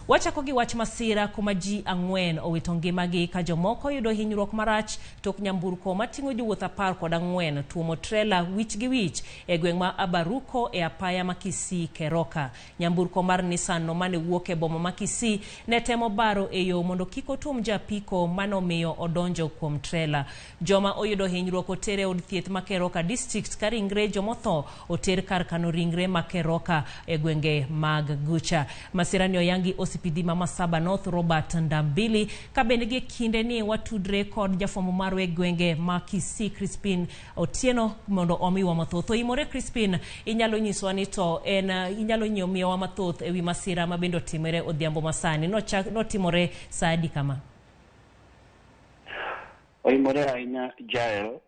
Wachako gi wach masira kuma ji 4 owito ngimagi ka jomoko yudo hinyruok marach tok nyamburko mating'o jowuoth 14 tuomo trela wich gi wich e gweng' ma Abaruko e apaya ma Kisii Keroka. Nyamburko mar Nissan no mane wuok e boma ma Kisii ne temo baro e yo mondo kik otuom japiko manomiyo odonjo kuom trela. Joma oyudo hinyruok oter e od thieth ma Keroka district ka ringre jomotho oter kar kano ringre ma Keroka e gwenge mag Gucha. Masira ni oyangi OCPD ma Masaba North Robert Ndambili ka bende gi kinde ni watudre kod jafwambo marwa e gwenge ma Kisii Crispin Otieno mondo omiwa mathoth. Oimore Crispin, inyalo nyiswa ni to en inyalo nyiewo miyowa mathoth ewi masira ma bende otimore odhiambo masani. Notimore saa adi kama? Oimore ahinya Jael.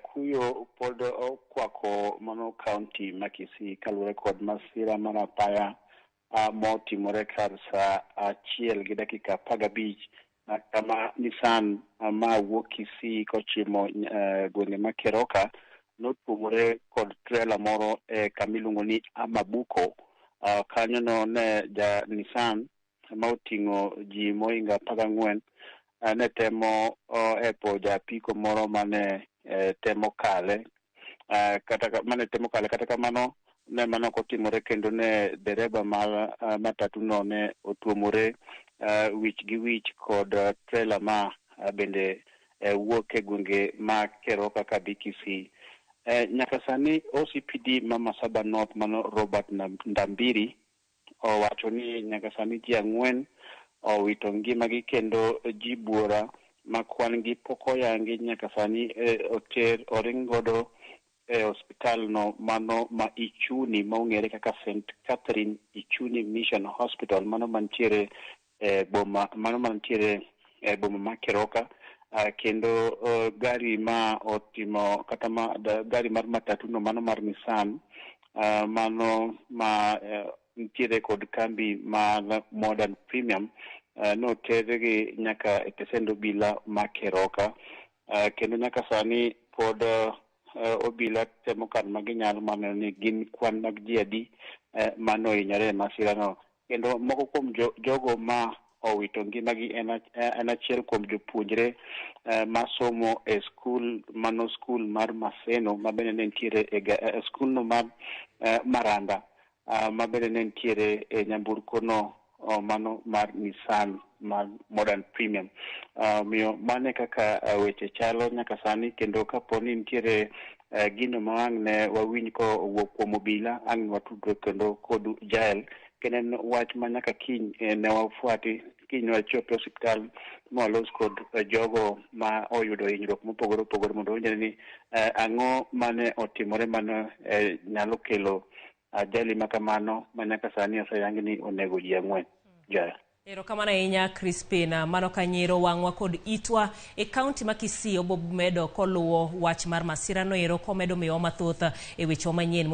Kuyo pod okwako mano kaunti ma Kisii kaluwore kod masira mar apaya motimore kar saa 1:15 kama Nissan ma wuok Kisii kochimo gwenge ma Keroka notuomore kod trela moro e kama iluongo ni Amabuko. Kanyo no ne ja Nissan ma oting'o ji mohingo 14 ne temo epo japiko moro mane temo kale kata mane temo kale kata kamano ne mano ok otimore kendo ne dereba mar matatu no ne otuomore wich gi wich kod trela ma bende wuok e gwenge ma Keroka kadhi Kisii. Nyaka sani OCPD ma Masaba North mano Robert Ndambiri owacho ni nyaka sani ji 4 owito ngimagi kendo ji buora ma kwan gi pok oyangi nyaka sani oter oring godo e osiptal no mano ma Ichuni ma ong'ere kaka St Catherine Ichuni Mission Hospital mano mantiere e boma mano mantiere e boma ma Keroka. Kendo gari ma otimo kata ma gari mar matatu no mano mar Nissan mano ma nitiere kod kambi mar Modern Premium notergi nyaka e tesend obila ma Keroka. Kendo nyaka sani pod obila temo kar ma ginyalo mar neno ni gin kwan mag ji adi manohinyore e masirano. Kendo moko kuom jogo ma owito ngimagi en achiel kuom jopuonjre masomo e skul mano skul mar Maseno ma bende ne nitiere e skul no mar Maranda ma bende ne nitiere e nyamburko no mano mar Nissan mar Modern Premium. Omiyo mano e kaka weche chalo nyaka sani kendo kapo ni nitiere gino ma ang' ne wawinj kowuok kuom obila ang' watudre kendo kodu Jael. Kendo en wach ma nyaka kiny ne wafuati kiny wachop e osiptal ma walos kod jogo ma oyudo hinyruok mopogore opogore mondo wawinjre ni ang'o mane otimore mano nyalo kelo ajali ma kamano ma nyaka sani oseyang ni onego ji 4. Jael. Erokamano ahinya Crispin. Mano kanyero wang'wa kod itwa e kaunti ma Kisii obo medo koluwo wach mar masira no ero komedo miyowa mathoth e weche manyien.